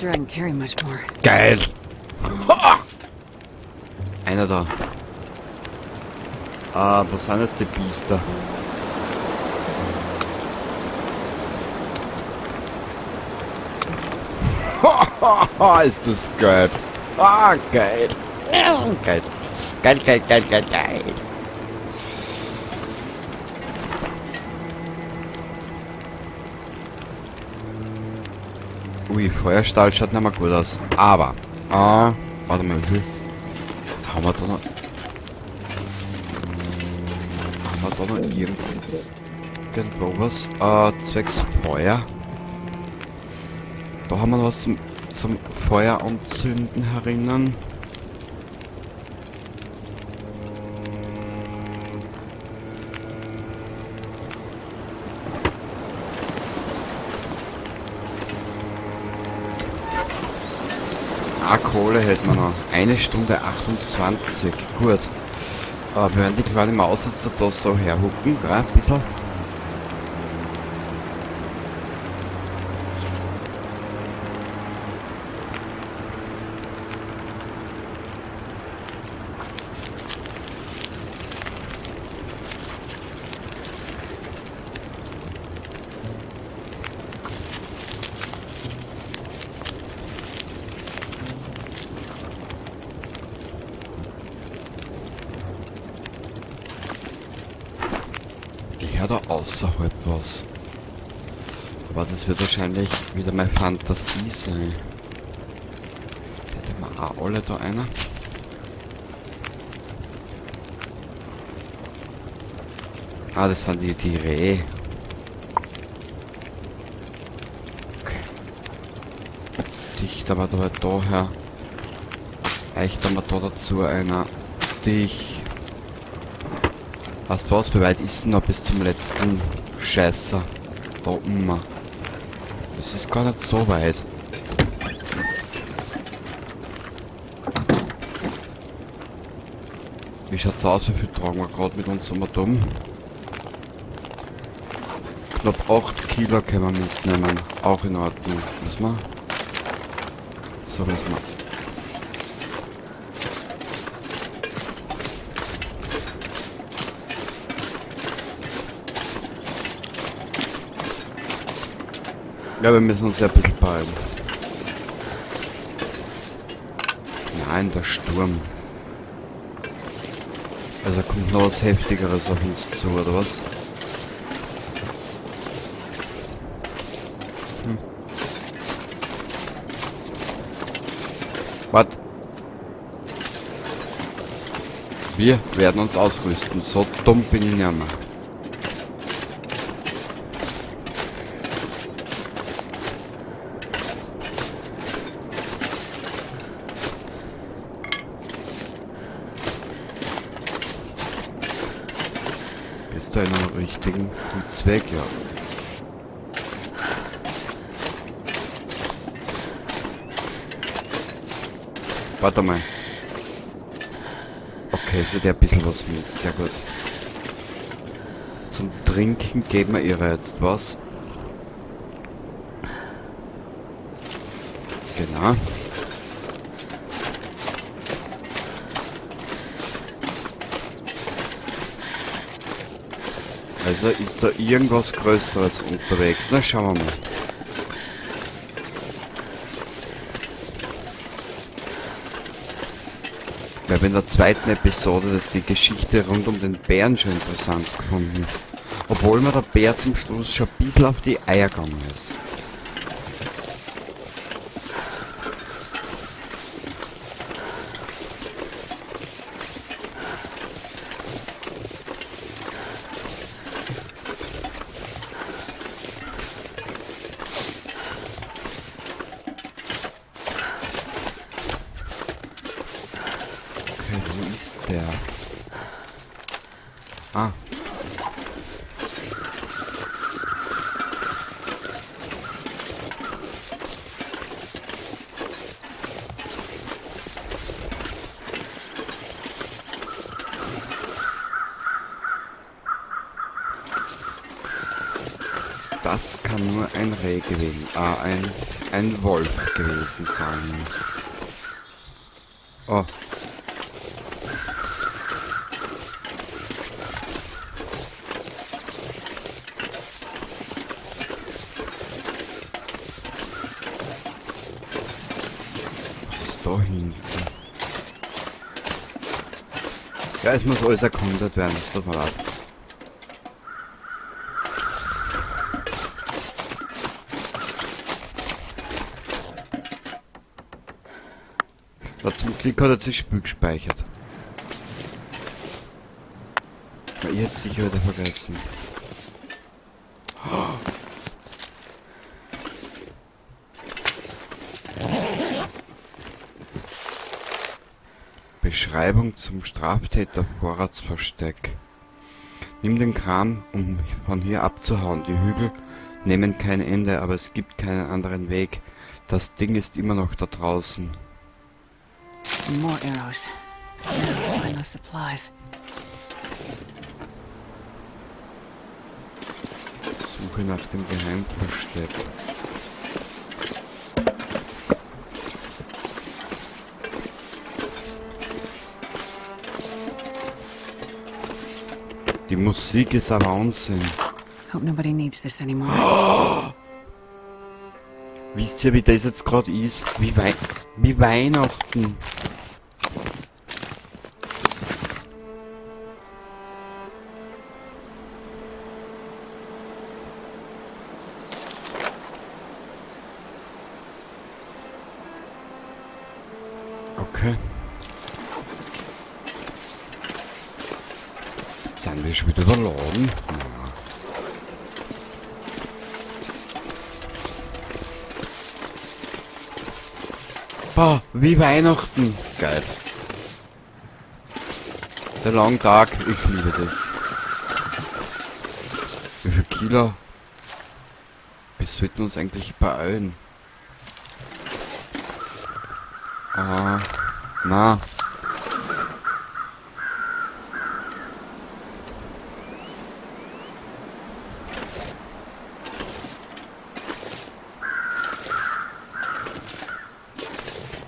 Not sure I can carry much more. Geil! Ha! Einer da. Ah, wo sind jetzt die Biester? Ist das geil. Ah, geil. Geil. Geil, geil, geil, geil, geil. Ui, Feuerstahl schaut nicht mehr gut aus. Aber, warte mal, wie viel haben wir da noch? Haben wir da noch irgendwo was? Zwecks Feuer. Da haben wir noch was zum Feuer anzünden herinnen. Ah, Kohle hätten wir noch. 1 Stunde 28. Gut. Wir werden die kleine Maus jetzt da so herhucken, gell? Ein bisschen. Da außerhalb was. Aber das wird wahrscheinlich wieder meine Fantasie sein. Hätte man auch alle da einer. Ah, das sind die Rehe. Okay. Dich da war da halt daher. Echt haben wir da dazu einer. Dich. Weißt du was, wie weit ist denn noch bis zum letzten Scheißer? Da oben. Das ist gar nicht so weit. Wie schaut's aus? Wie viel tragen wir gerade mit uns um? Knapp 8 Kilo können wir mitnehmen. Auch in Ordnung. Müssen wir? So, müssen wir. Ja, wir müssen uns ja ein bisschen beeilen. Nein, der Sturm. Also kommt noch was Heftigeres auf uns zu, oder was? Hm. Was? Wir werden uns ausrüsten. So dumm bin ich nicht mehr. Bist du in einem richtigen Zweck, ja. Warte mal. Okay, sie hat ja ein bisschen was mit. Sehr gut. Zum Trinken geben wir ihr jetzt was. Genau. Also ist da irgendwas Größeres unterwegs. Na, schauen wir mal. Ich habe in der zweiten Episode das die Geschichte rund um den Bären schon interessant gefunden. Obwohl mir der Bär zum Schluss schon ein bisschen auf die Eier gegangen ist. Wo ist der? Ah. Das kann nur ein Reh gewesen, ein Wolf gewesen sein. Oh. Was ist da hinten? Ja, es muss alles erkundet werden. Tut mir leid. Na, zum Glück hat er sich Spiel gespeichert. Ich hätte es sicher wieder vergessen. Oh. Beschreibung zum Straftäter-Vorratsversteck. Nimm den Kram, um von hier abzuhauen. Die Hügel nehmen kein Ende, aber es gibt keinen anderen Weg. Das Ding ist immer noch da draußen. More arrows. Find those supplies. Suche nach dem Geheimversteck. Die Musik ist ein Wahnsinn. Hope nobody needs this anymore. Oh! Wisst ihr, wie das jetzt gerade ist? Wie Weihnachten. Okay. Sind wir schon wieder überladen? Ja. Boah, wie Weihnachten. Geil. Der lange Tag, ich liebe dich. Wie viel Kilo? Wir sollten uns eigentlich beeilen. Ah, na.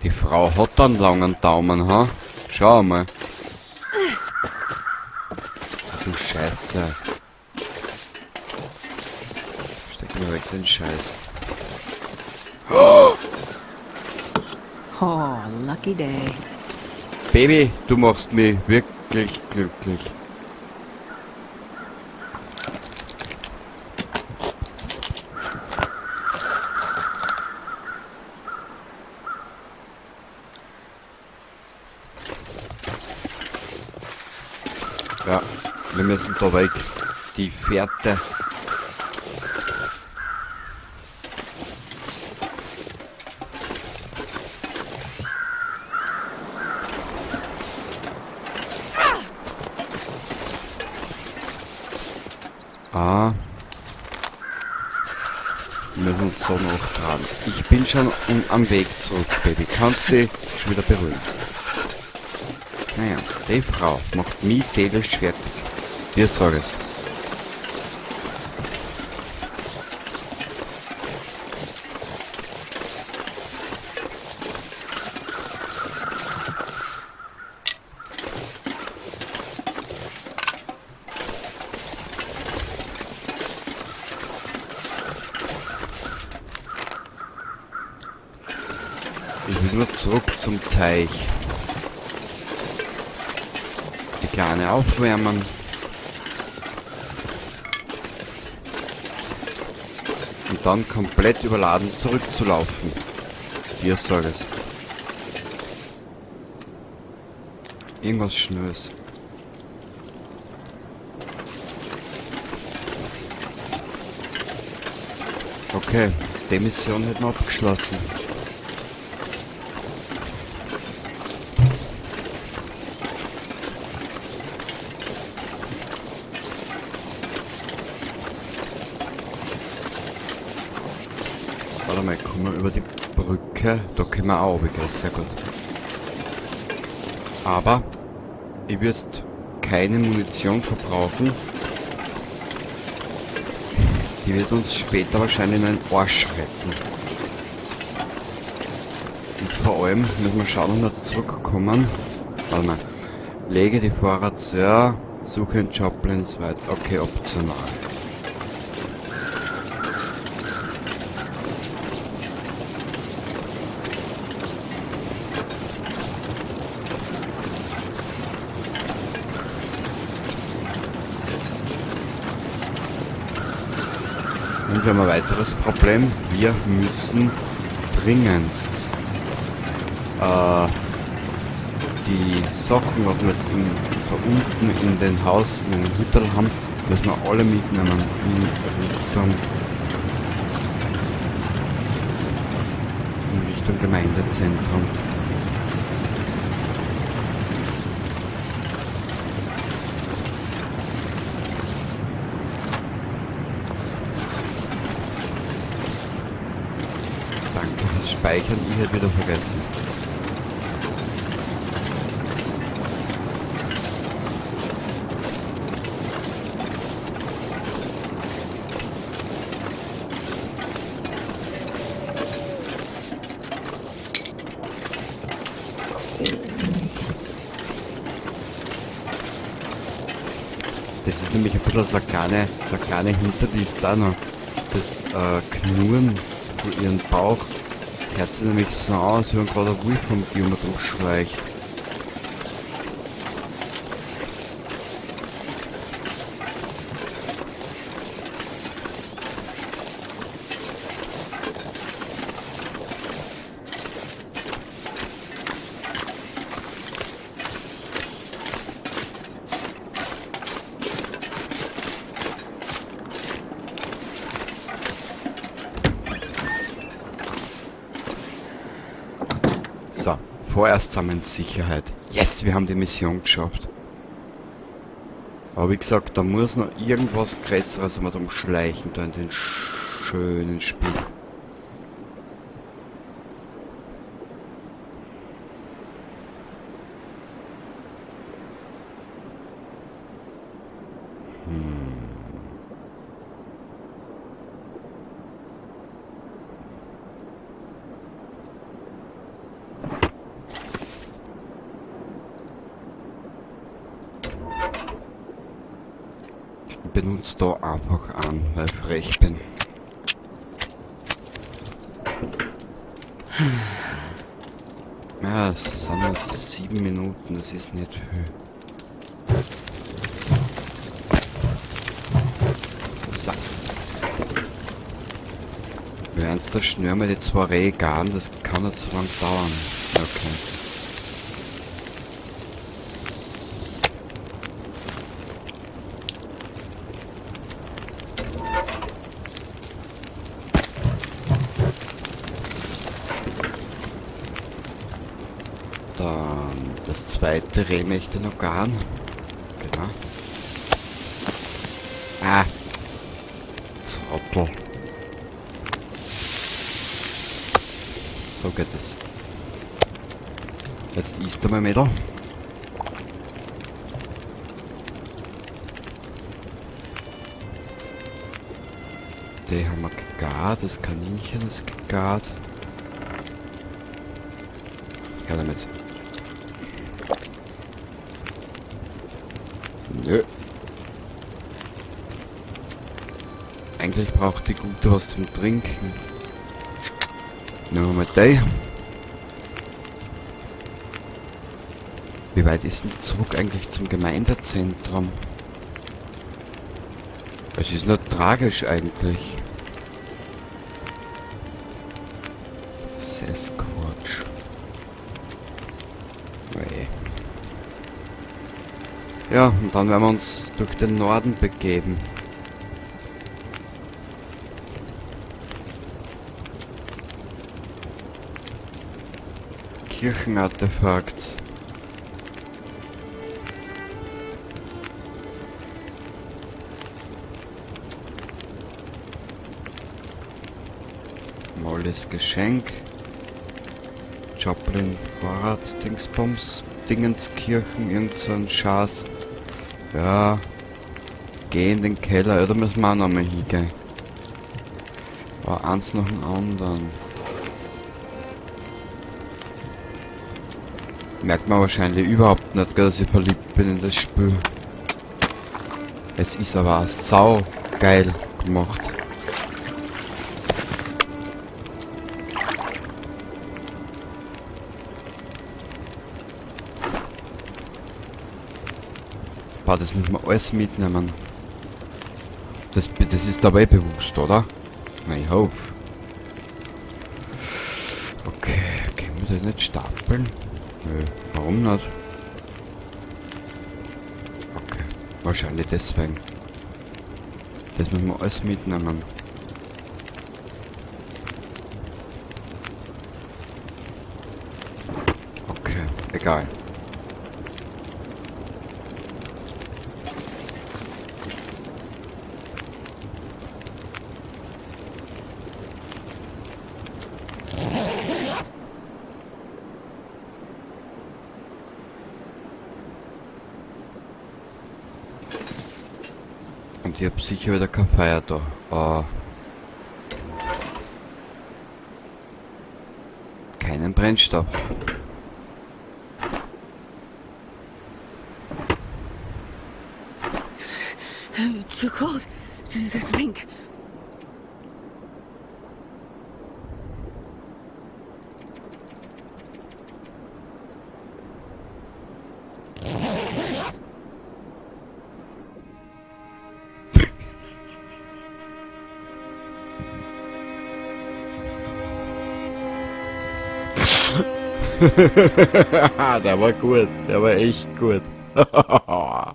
Die Frau hat einen langen Daumen, ha? Schau mal. Ach du Scheiße. Steck mir weg den Scheiß. Oh! Oh, lucky day. Baby, du machst mich wirklich glücklich. Ja, wir müssen da weg. Die Fährte. Ah. Wir müssen uns so noch dran. Ich bin schon am Weg zurück, Baby. Kannst du dich schon wieder beruhigen? Naja, die Frau macht mich seelisch fertig. Dir sag es. Ich will nur zurück zum Teich. Die Kleine aufwärmen. Und dann komplett überladen zurückzulaufen. Dir sag es. Irgendwas Schnelles. Okay, die Mission hätten wir abgeschlossen. Warte mal, kommen wir über die Brücke. Da können wir auch runter, sehr gut. Aber ich wirst keine Munition verbrauchen. Die wird uns später wahrscheinlich in einen Arsch retten. Und vor allem müssen wir schauen, ob wir jetzt zurückkommen. Warte mal. Lege die Vorrats, ja. Suche in Joplins weit. Okay, optional. Und wir haben ein weiteres Problem. Wir müssen dringendst die Sachen, was wir jetzt da unten in den Haus, in den Hütterl haben, müssen wir alle mitnehmen in Richtung Gemeindezentrum. Danke fürs Speichern, ich hätte wieder vergessen. Das ist nämlich ein bisschen so eine kleine Hinterlist da noch. Das Knurren von ihrem Bauch hört sich nämlich so an, als wenn gerade ein Wolf vom Bioma durchschleicht. So, vorerst sind wir in Sicherheit. Yes, wir haben die Mission geschafft. Aber wie gesagt, da muss noch irgendwas Größeres einmal drum schleichen, da in den schönen Spiel. Benutze da einfach an, weil ich frech bin. Ja, es sind nur 7 Minuten, das ist nicht viel. So. Wir werden da schnell mal die 2 Rehe garen, das kann nicht so lange dauern. Okay. Dann das zweite Reh möchte noch garen. Genau. Ah! Trottel. So geht es. Jetzt isst er mal Mädel. Die haben wir gegart, das Kaninchen ist gegart. Ja, damit. Nö. Eigentlich braucht die Gute was zum Trinken. Nehmen wir mal die. Wie weit ist denn zurück eigentlich zum Gemeindezentrum? Es ist nur tragisch eigentlich. Sasquatch. Oje. Ja, und dann werden wir uns durch den Norden begeben. Kirchenartefakt. Mollys Geschenk. Joplin Fahrrad, Dingsbums, Dingenskirchen, irgend so ein Schatz. Ja. Geh in den Keller, ja, da müssen wir auch nochmal hingehen. War eins nach dem anderen. Merkt man wahrscheinlich überhaupt nicht, dass ich verliebt bin in das Spiel. Es ist aber sau geil gemacht. Boah, das müssen wir alles mitnehmen. Das ist dabei bewusst, oder? Na, ich hoffe. Okay, können wir das nicht stapeln? Nö, warum nicht? Okay, wahrscheinlich deswegen. Das müssen wir alles mitnehmen. Okay, egal. Und ich hab sicher wieder kein Feuer da. Keinen Brennstoff. Too cold to think. Der war gut, der war echt gut. Ah,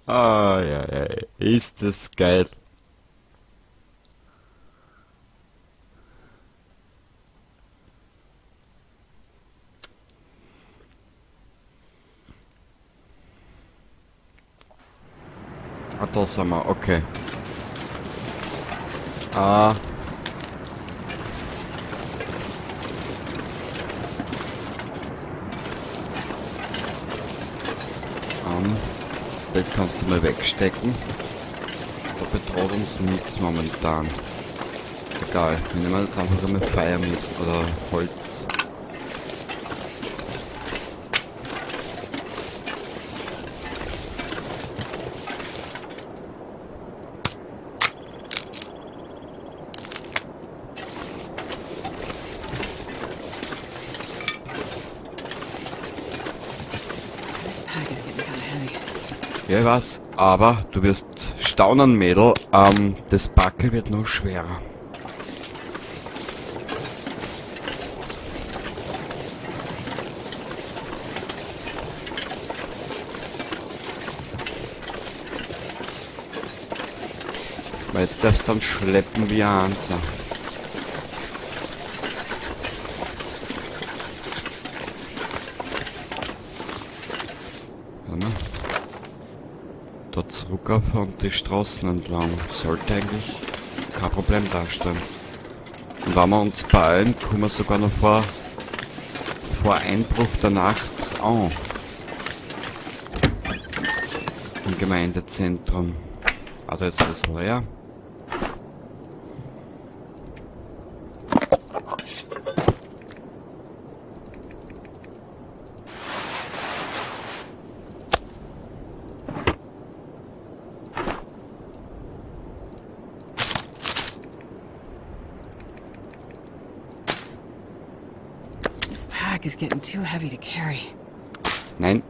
ja, ja, ist das geil. Ah, da sind wir, okay. Ah. Das kannst du mal wegstecken. Da bedroht uns nichts momentan. Egal, wir nehmen jetzt einfach einmal Feuer mit oder Holz. This pack is getting kind of heavy. Ja, ich weiß, aber du wirst staunen, Mädel, das Packel wird noch schwerer. Weil jetzt darfst du dann schleppen wie ein Anser. Warte mal. Da zurück auf und die Straßen entlang. Sollte eigentlich kein Problem darstellen. Und wenn wir uns beeilen, kommen wir sogar noch vor Einbruch der Nacht an. Im Gemeindezentrum. Ah, da ist alles leer. This pack is getting too heavy to carry. Nein.